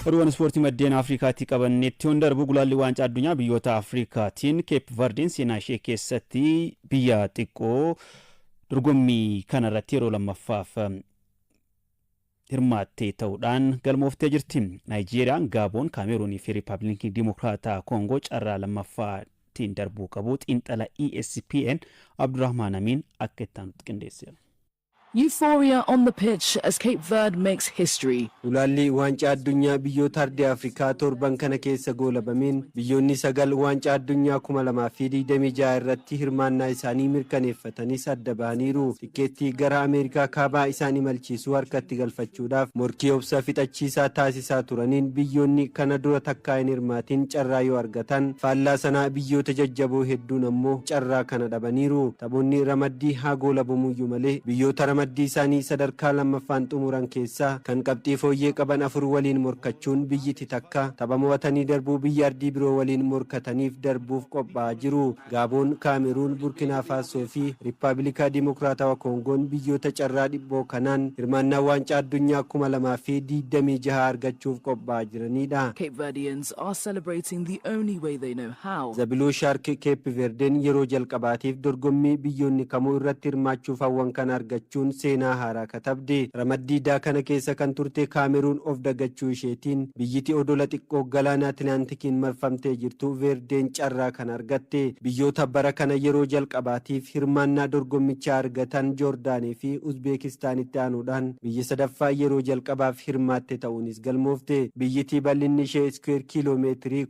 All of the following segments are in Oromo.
Oduuwwan ispoortii maddeen Afrikaatti qabannetti yoon darbu, gulaalli waancaa addunyaa biyyoota Afrikaatiin Keep Verdeen seenaa ishee keessatti biyya xiqqoo dorgommii kanarratti yeroo lammaffaaf hirmaattee ta'uudhaan galmooftee jirti. Naayijeeriyaan, Gaaboon, Kaameruunii fi Riippaabilikii Dimokiraataa Koongoo carraa lammaffaatiin darbuu qabu. Xiinxala ESPN Abdurrahmaan Amiin akka itti aanutti qindeesseera. Euphoria on the pitch as Cape Verde makes history. Gulaalli waancaa addunyaa biyyoota ardii Afrikaa torban kana keessa goolabameen biyyoonni sagal waancaa addunyaa 2026 irratti hirmaannaa isaanii mirkaneeffatanis adda bahaniiru. Tikkeettii gara Ameerikaa Kaabaa isaan imalchiisuu harkatti galfachuudhaaf morkii obsa fixachiisaa taasisaa turaniin biyyoonni kana dura takkaa hin hirmaatin carraa yoo argatan, faallaa sanaa biyyoota jajjaboo hedduun ammoo carraa kana dhabaniiru. Taphoonni ramaddii haa goolabamuyyuu malee biyyoota ramaddii isaanii sadarkaa lammaffaan xumuran keessaa kan qabxii fooyyee qaban afur waliin morkachuun biyyiti takka tapha mo'atanii darbuu biyya ardii biroo waliin morkataniif darbuuf qophaa'aa jiru. Gaaboon, Kaameruun, Burkinaa Faasoo fi Riippaabilikaa Dimokiraatawaa Koongoon biyyoota carraa dhiphoo kanaan hirmaannaa waancaa addunyaa 2026 argachuuf qophaa'aa jiranidha. Cape Verdeans are celebrating the only way they know how. The Blue Shark Cape Verdeen yeroo jalqabaatiif dorgommii biyyoonni kamuu irratti hirmaachuuf hawwan kana argachuun seenaa haaraa katabde. Ramaddii daa kana keessa kan turte Kaameruun of dagachuu isheetiin biyyiti odola xiqqoo galaana Atlaantikiin marfamtee jirtu Verdeen carraa kana argatte. Biyyoota bara kana yeroo jalqabaatiif hirmaannaa dorgommichaa argatan Joordaanii fi Uzbeekistaanitti aanuudhaan biyya sadaffaa yeroo jalqabaaf hirmaatte ta'uunis galmoofte. Biyyitii bal'inni ishee iskuweer kiiloomeetirii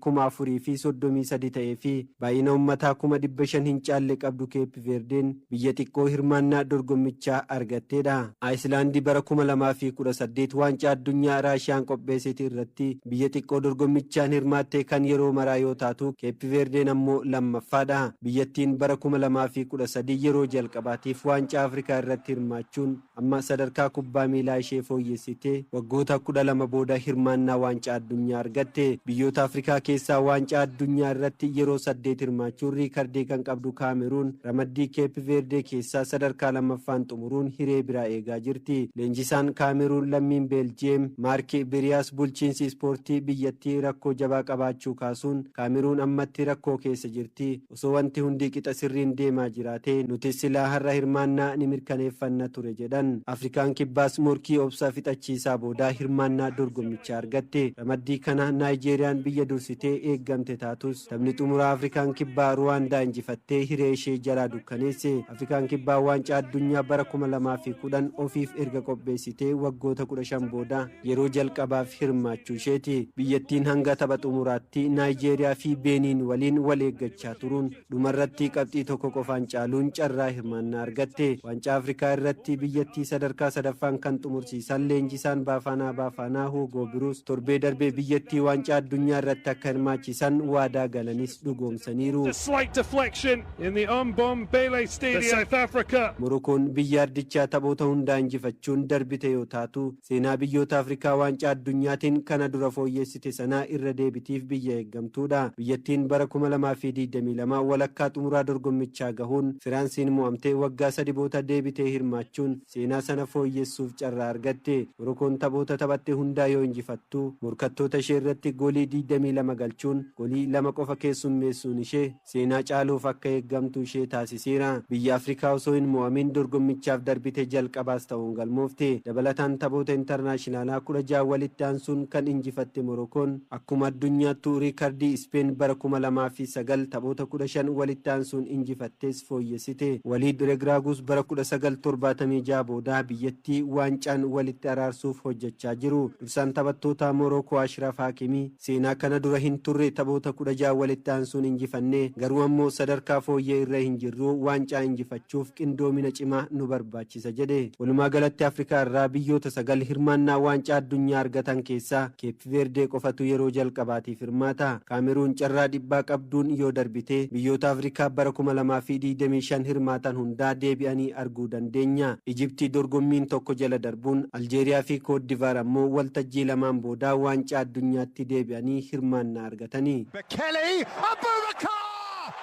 4,033 ta'ee fi baay'ina uummataa 500,000 hin caalle qabdu Keep Verdeen biyya xiqqoo hirmaannaa dorgommichaa argatteedha. Aayislaandii bara 2018 waancaa addunyaa Raashiyaan qopheessite irratti biyya xiqqoo dorgommichaan hirmaatte kan yeroo maraa yoo taatu, Keep Verdeen ammoo lammaffaadha. Biyyattiin bara 2013 yeroo jalqabaatiif waancaa Afrikaa irratti hirmaachuun amma sadarkaa kubbaa miilaa ishee fooyyessitee waggoota 12 booda hirmaannaa waancaa addunyaa argatte. Biyyoota Afrikaa keessaa waancaa addunyaa irratti yeroo saddeet hirmaachuun riikardii kan qabdu Kaameruun ramaddii Keep Verdee keessaa sadarkaa lammaffaan xumuruun hiree biraa eegaa jirti. Leenjisaan Kaameruun lammiin Beeljiyeem Maarki Biriyaas bulchiinsi ispoortii biyyattii rakkoo jabaa qabaachuu kaasuun, Kaameruun ammatti rakkoo keessa jirti. Osoo wanti hundi qixa sirriin deemaa jiraate nuti silaa har'a hirmaannaa ni mirkaneeffanna ture jedhan. Afrikaan Kibbaas morkii obsa fixachiisaa boodaa hirmaannaa dorgommichaa argatte. Ramaddii kana Naayijeeriyaan biyya dursitee eeggamte taatus, taphni xumuraa Afrikaan Kibbaa Ruwaandaa injifattee hiree ishee jalaa dukkaneesse. Afrikaan Kibbaa waancaa addunyaa bara 2010 ofiif erga qopheessitee waggoota 15 booda yeroo jalqabaaf hirmaachuu isheeti. Biyyattiin hanga tapha xumuraatti Naayijeeriyaa fi Beeniin waliin wal eeggachaa turuun dhumarratti qabxii tokko qofaan caaluun carraa hirmaannaa argatte. Waancaa Afrikaa irratti biyyattii sadarkaa sadaffaan kan xumursiisan leenjisaan Baafaanaa Baafaanaa Huugoo Biruus torbee darbee biyyattii waancaa addunyaa irratti akka hirmaachisan waadaa galanis dhugoomsaniiru. A slight deflection in the Mbombela Stadium, South Africa. Morokoon biyya ardichaa taphoota hundaa injifachuun darbite yoo taatu, seenaa biyyoota Afrikaa waancaa addunyaatiin kana dura fooyyessite sanaa irra deebitiif biyya eeggamtuudha. Biyyattiin bara 2022 walakkaa xumuraa dorgommichaa gahuun Firaansiin mo'amtee waggaa 3 booda deebitee hirmaachuun seenaa sana fooyyessuuf carraa argatte. Morokoon taphoota taphatte hundaa yoo injifattu, morkattoota ishee irratti goolii 22 galchuun goolii lama qofa keessummeessuun ishee seenaa caaluuf akka eeggamtu ishee taasiseera. Biyya Afrikaa osoo hin mo'amin dorgommichaaf darbite jalqabaas ta'uun galmoofte. Dabalataan taphoota intarnaashinaalaa 16 walitti aansuun kan injifatte Morokoon akkuma addunyaattuu riikardii Ispeen bara 2009 taphoota 15 walitti aansuun injifattes fooyyessite. Waliid Regraagus bara 1976 booda biyyattii waancaan walitti araarsuuf hojjechaa jiru. Dursaan taphattoota Morokoo Ashraf Hakimii seenaa kana dura hin turre taphoota 16 walitti aansuun injifannee, garuu ammoo sadarkaa fooyyee irra hin jirru, waancaa injifachuuf qindoomina cimaa nu barbaachisa jedhe. Walumaa galatti Afrikaa irraa biyyoota sagal hirmaannaa waancaa addunyaa argatan keessaa Keep Verdee qofatu yeroo jalqabaatiif hirmaata. Kaameruun carraa dhibbaa qabduun yoo darbite biyyoota Afrikaa bara 2025 hirmaatan hundaa deebi'anii arguu dandeenya. Ijiptii dorgommiin tokko jala darbuun, Aljeeriyaa fi Koodivaar ammoo waltajjii lamaan boodaa waancaa addunyaatti deebi'anii hirmaannaa argatani. Bekele Abubakar!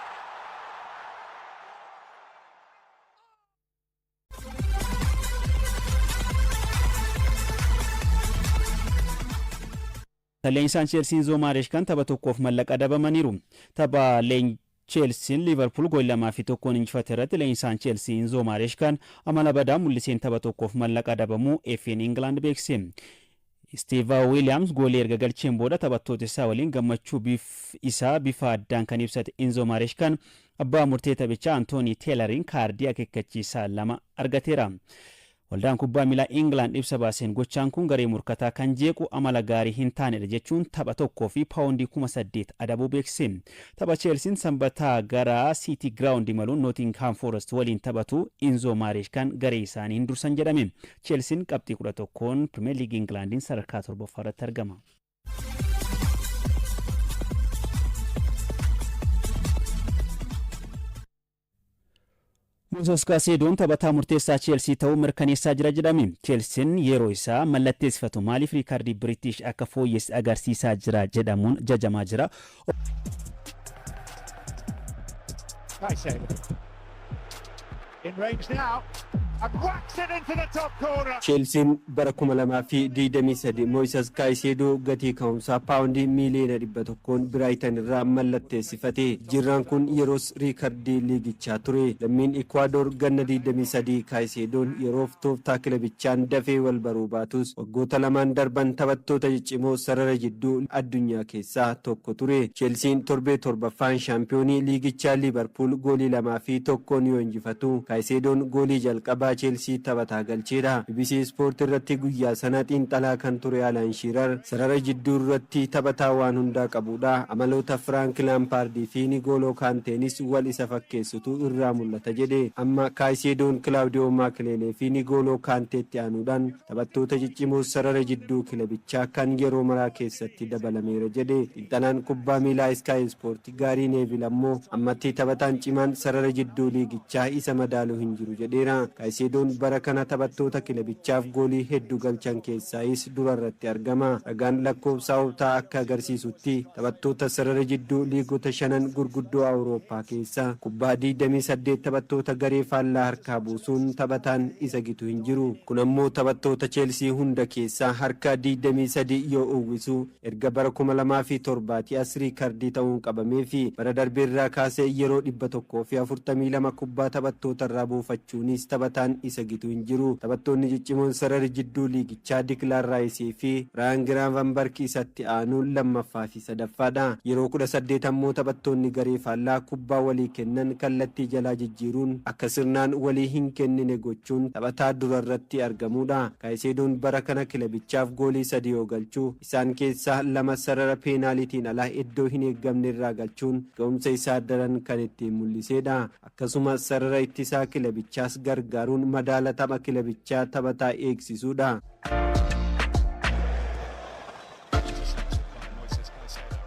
Leenjisaan Cheelsiin Enzo Maareeshkaan tapha tokkoof mallaqa adabamaniiru. Tapha Cheelsiin Liivarpuul goolii 2-1 injifate irratti leenjisaan Cheelsii Enzo Maareeshkaan amala badaa mul'iseen tapha tokkoof mallaqa adabamuu FA'n Ingilaand beeksise. Isteevaa Wiiliyaams goolii erga galcheen booda taphattoota isaa waliin gammachuu isaa bifa addaan kan ibsate Enzo Maareeshkaan abbaa murtee taphichaa Antoonii Teelariin kaardii akeekkachiisaa lama argateera. Waldaan kubbaa miilaa Ingilaand ibsa baaseen gochaan kun garee morkataa kan jeequ amala gaarii hin taanedha jechuun tapha tokkoo fi paawundii 8,000 adabuu beeksise. Tapha Cheelsiin Sanbataa gara Siitii Giraawundi imaluun Nootingham Forest waliin taphatu Inzoo Maareeshkaan garee isaanii hin dursan jedhame. Cheelsiin qabxii 11n Pirimeer Liigii Ingilaandiin sadarkaa torbaffaa irratti argama. Moises Kaaseedoon taphataa murteessaa Cheelsii ta'uu mirkaneessaa jira jedhame. Cheelsiin yeroo isaa mallatteessifatu maaliif riikardii Biriitish akka fooyyesse agarsiisaa jira jedhamuun jajamaa jira. Caicedo. In range now. And whacks it into the top corner. Cheelsiin bara 2023 Moisas Kaayiseedoo gatii ka'umsaa paawundii miiliyoona 100n Biraayitan irraa mallatteessifate. Jirraan kun yeroos riikardii liigichaa ture. Lammiin Ikwaador ganna 23 Kaayiseedoon yeroof tooftaa kilabichaan dafee wal baruu baatus, waggoota lamaan darban taphattoota ciccimoo sarara jidduu addunyaa keessaa tokko ture. Cheelsiin torbee torbaffaan shaampiyoonii liigichaa Liivarpuul goolii 2-1n yoo injifatu, Kaayiseedoon goolii jalqabaa Cheelsii taphataa galcheedha. BBC Sport irratti guyyaa sana xiinxalaa kan ture Alaan Shiirar sarara jidduu irratti taphataa waan hundaa qabudha. Amaloota Firaank Laampaardii fi Nigooloo Kaanteenis wal isa fakkeessutu irraa mul'ata jedhe. Amma Kaayiseedoon Kilaawudiyoo Maakeleelee fi Nigooloo Kaanteetti aanuudhaan taphattoota ciccimoo sarara jidduu kilabichaa kan yeroo maraa keessatti dabalameera jedhe. Xiinxalaan kubbaa miilaa Sky Sport Gaarii Neevil ammoo ammatti taphataan cimaan sarara jidduu liigichaa isa madaaluu hin jiru jedheera. Kaayiseedoon bara kana taphattoota kilabichaaf goolii hedduu galchan keessaayis durarratti argama. Ragaan lakkoofsa Optaa akka agarsiisutti, taphattoota sarara jidduu liigota shanan gurguddoo Awurooppaa keessa kubbaa 28 taphattoota garee faallaa harkaa buusuun taphataan isa gitu hin jiru. Kun ammoo taphattoota Cheelsii hunda keessaa harka 23 yoo uwwisu, erga bara 2007 as riikardii ta'uun qabamee fi bara darbeerraa kaasee yeroo 142 kubbaa taphattoota irraa buufachuunis taphataan isa gitu hin jiru. Taphattoonni ciccimoon sarara jidduu liigichaa Dikilaan Raayisii fi Raayan Giraavanbark isatti aanuun lammaffaa fi sadaffaadha. Yeroo 18 ammoo taphattoonni garee faallaa kubbaa walii kennan kallattii jalaa jijjiiruun akka sirnaan walii hin kennine gochuun taphataa durarratti argamudha. Kaayiseedoon bara kana kilabichaaf goolii sadi yoo galchuu, isaan keessaa lama sarara peenaalitiin alaa iddoo hin eeggamne irraa galchuun ga'umsa isaa daran kan ittiin mul'isedha. Akkasuma sarara ittisaa kilabichaas gargaaruun madaala tapha kilabichaa taphataa eegsisuudha. Moises Caicedo.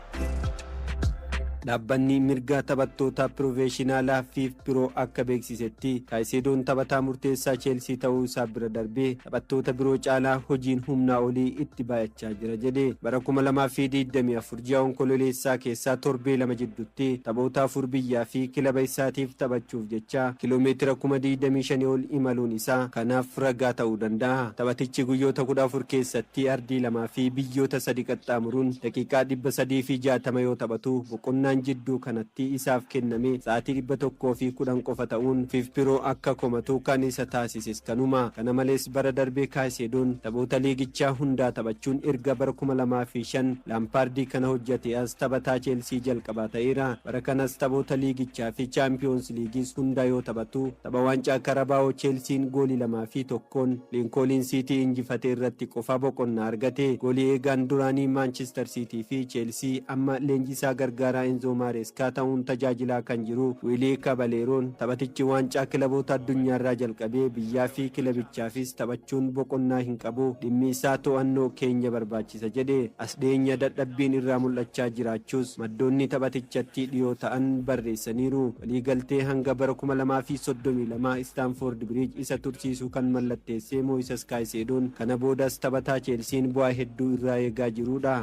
Dhaabbanni mirga taphattoota piroofeeshinaalaa FIFPro akka beeksisetti, Kaayiseedoon taphataa murteessaa Cheelsii ta'uu isaa bira darbee taphattoota biroo caalaa hojiin humnaa olii itti baay'achaa jira jedhe. Bara 2024 ji'a Onkololeessaa keessaa torbee 2 jidduutti taphoota afur biyyaa fi kilaba isaatiif taphachuuf jecha kiloomeetira 25,000 ol imaluun isaa kanaaf ragaa ta'uu danda'a. Taphatichi guyyoota 14 keessatti ardii lamaa fi biyyoota sadi qaxxaamuruun daqiiqaa 360 yoo taphatu, boqonnaan jidduu kanatti isaaf kenname sa'aatii 110 qofa ta'uun FIFPro akka komatu kan isa taasises kanuma. Kana malees bara darbee Kaayiseedoon taphoota liigichaa hundaa taphachuun erga bara 2005 Laampaardii kana hojjate as taphataa Cheelsii jalqabaa ta'eera. Bara kanas taphoota liigichaa fi Chaampiyoons Liigiis hundaa yoo taphatu, tapha waancaa Karabaa'oo Cheelsiin goolii 2-1n Liinkooliin Siitii injifate irratti qofa boqonnaa argate. Goolii eegaan duraanii Maanchister Siitii fi Cheelsii, amma leenjisaa gargaaraa Enzo Maareeskaa ta'uun tajaajilaa kan jiru Wiilii Kabaleeroon, taphatichi waancaa kilaboota addunyaarraa jalqabee biyyaa fi kilabichaafis taphachuun boqonnaa hin qabu, dhimmi isaa to'annoo keenya barbaachisa jedhe. As dhiyeenya dadhabbiin irraa mul'achaa jiraachuus maddoonni taphatichatti dhiyoo ta'an barreessaniiru. Waliigaltee hanga bara 2032 Istaanfoord Biriij isa tursiisu kan mallatteessee Mooyisas Kaayiseedoon kana boodas taphataa Cheelsiin bu'aa hedduu irraa eegaa jirudha.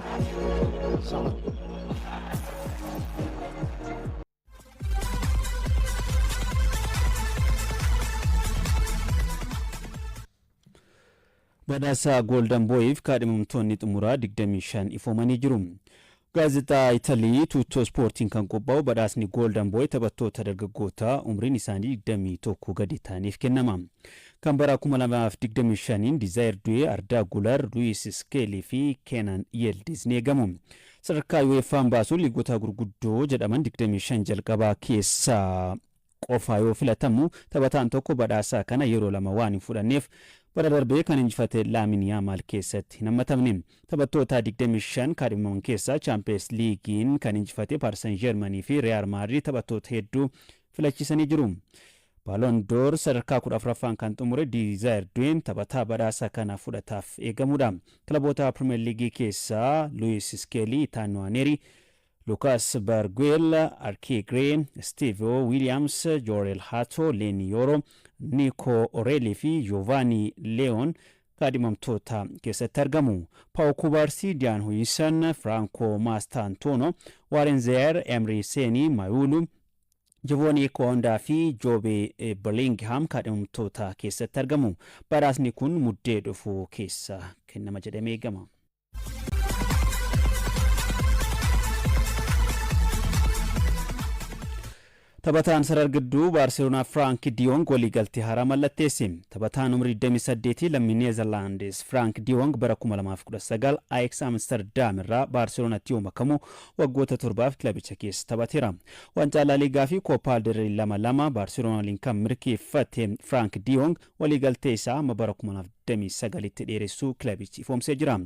Salah. Badhaasa Golden Boyiif kaadhimamtoonni xumuraa 25 ifoomanii jiru. Gaazexaa Italii Tuuttoo Ispoortiin kan qophaa'u badhaasni Golden Boy taphattoota dargaggootaa umriin isaanii 21 gadi ta'aniif kennama. Kan bara 2025 Dizaayir Du'ee, Ardaa Gular, Luwis Skeelii fi Keenan Yildiz ni eegamu. Sadarkaa UEFA'n baasuun liigota gurguddoo jedhaman 25 jalqabaa keessaa qofaa yoo filatamu, taphataan tokko badhaasa kana yeroo lama waan hin fudhanneef bara darbee kan injifate Laamin Yaamaal keessatti hin hammatamne. Taphattoota 25 kaadhimaman keessaa Chaampiyeens Liigiin kan injifate Paris Saint-Germain fi Real Madrid taphattoota hedduu filachiisanii jiru. Ballon d'Or sadarkaa 14ffaan kan xumure Dizaayir Du'een taphataa badhaasa kana fudhataaf eegamudha. Kilaboota Pirimeer Liigii keessaa Luwis Skeelii, Itaan Nwaaneeri, Lukaas Barguel, Arkii Green, Steve Williams, Jorel Hato, Leny Yoro, Nico O'Reilly fi Giovanni Leon kaadhimamtoota keessatti argamu. Pau Kubaarsi, Diyaan Huyinsan, Franco Mastantuono, Warren Zaire Emery, Seni Mayulu, Giovanni Koondaa fi Joobe Bellingham kaadhimamtoota keessatti argamu. Badhaasni kun Muddee dhufu keessa kennama jedhamee eegama. Taphataan sarara gidduu Baarseloonaa Firaank Diyoong waliigaltee haaraa mallatteesse. Taphataan umurii 28 lammii Neezerlaandis Firaank Diyoong bara 2019 Ajax Amsterdam irraa Baarseloonatti yoo makamu waggoota 7f kilabicha keessa taphateera. Waancaa Laaliigaa fi Koopaa Del lama lama Baarseloonaa waliin kan mirkeeffate Firaank Diyoong waliigaltee isaa amma bara 2029tti dheeressuu kilabichi ifoomsee jira.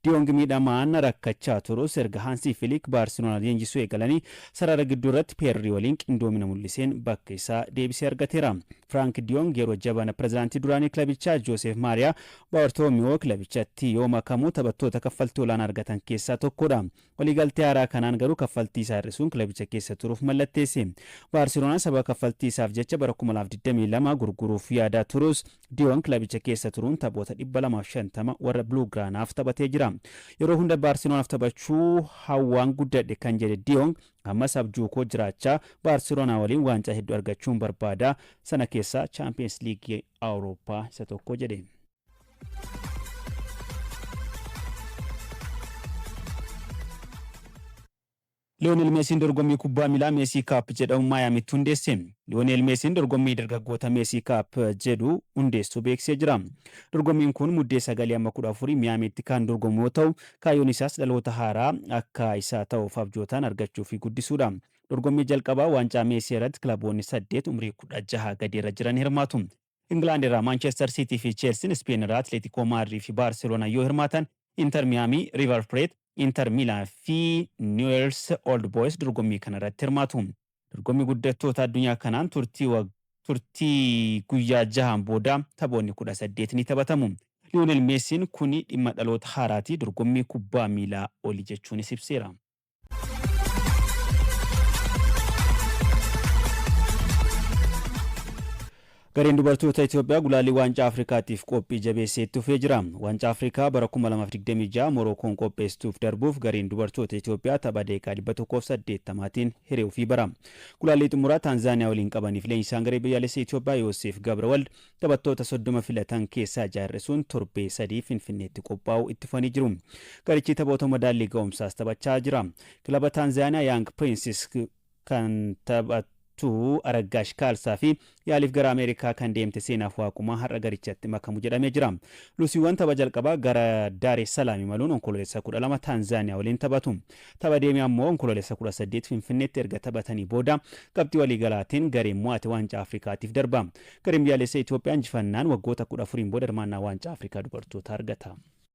Diyoong miidhamaan rakkachaa turus, erga Haansii Filik Baarseloonaa leenjisuu eegalanii sarara gidduu irratti Peerrii waliin qindoomina mul'iseen bakka isaa deebisee argateera. Firaank Diyoong yeroo jabana pirezidaantii duraanii kilabichaa Joosef Maariyaa Baartoomiyoo kilabichatti yoo makamu taphattoota kaffaltii olaanaa argatan keessaa tokkodha. Waliigaltee haaraa kanaan garuu kaffaltii isaa hir'isuun kilabicha keessa turuuf mallatteesse. Baarseloonaan sababa kaffaltii isaaf jecha bara 2022 gurguruuf yaadaa turus, Diyoong kilabicha keessa turuun taphoota 250 warra Bluegranaaf taphatee jira. "Yeroo hunda Baarseloonaaf taphachuu hawwaan guddadhe" kan jedhe Diyoong, "ammas abjuu koo jiraachaa Baarseloonaa waliin waancaa hedduu argachuun barbaada. Sana keessaa Chaampiyeens Liigii Awurooppaa isa tokko" jedhe. Liyoonel Meesiin dorgommii kubbaa miilaa Meesii Cup jedhamu Maayaamitti hundeesse. Liyoonel Meesiin dorgommii dargaggoota Meesii Cup jedhu hundeessuu beeksisee jira. Dorgommiin kun Muddee 9 amma 14 Miyaamiitti kan dorgomu yoo ta'u, kaayyoon isaas dhaloota haaraa akka isaa ta'uuf abjootaan argachuu fi guddisuudha. Dorgommii jalqabaa waancaa Meesii irratti kilaboonni saddeet umurii 16 gadi irra jiran hirmaatu. Ingilaand irraa Maanchestar Siitii fi Cheelsiin, Speen irraa Atleetikoo Maadrii fi Baarseloonaa yoo hirmaatan, Inter Miyaamii, Riivar Pileet, Inter Miilaan fi Niwels Old Boys dorgommii kana irratti hirmaatu. Dorgommii guddattoota addunyaa kanaan turtii guyyaa 6n booda taphoonni 18 ni taphatamu. Liyoonel Meesiin kuni dhimma dhaloota haaraatii, dorgommii kubbaa miilaa oli jechuunis ibseera. Gareen dubartoota Itoophiyaa gulaalii Waancaa Afrikaatiif qophii jabeessee itti fufee jira. Waancaa Afrikaa bara 2026 Morookoon qopheessituuf darbuuf gareen dubartoota Itoophiyaa tapha daqiiqaa 180tiin hiree ofii bara. Gulaalii xumuraa Taanzaaniyaa waliin qabaniif leenjisaan garee biyyaalessa Itoophiyaa Yoosef Gabrawald taphattoota 30 filatan keessaa jaarrisuun torbee 3 Finfinneetti qophaa'uu itti fufanii jiru. Garichi taphoota madaallii ga'umsaas taphachaa jira. Kilaba Taanzaaniyaa Young Princes kan taphattu Araggaash Kaalsaa fi yaaliif gara Ameerikaa kan deemte Seenaaf Waaqumaa har'a garichatti makamu jedhamee jira. Lusiiwwan tapha jalqabaa gara Daar es Salaam imaluun Onkololeessa 12 Taanzaaniyaa waliin taphatu. Tapha deemee ammoo Onkololeessa 18 Finfinneetti erga taphatanii booda qabxii waliigalaatiin gareen mo'ate Waancaa Afrikaatiif darba. Gareen biyyaalessa Itoophiyaa injifannaan waggoota 14n booda hirmaannaa Waancaa Afrikaa dubartoota argata.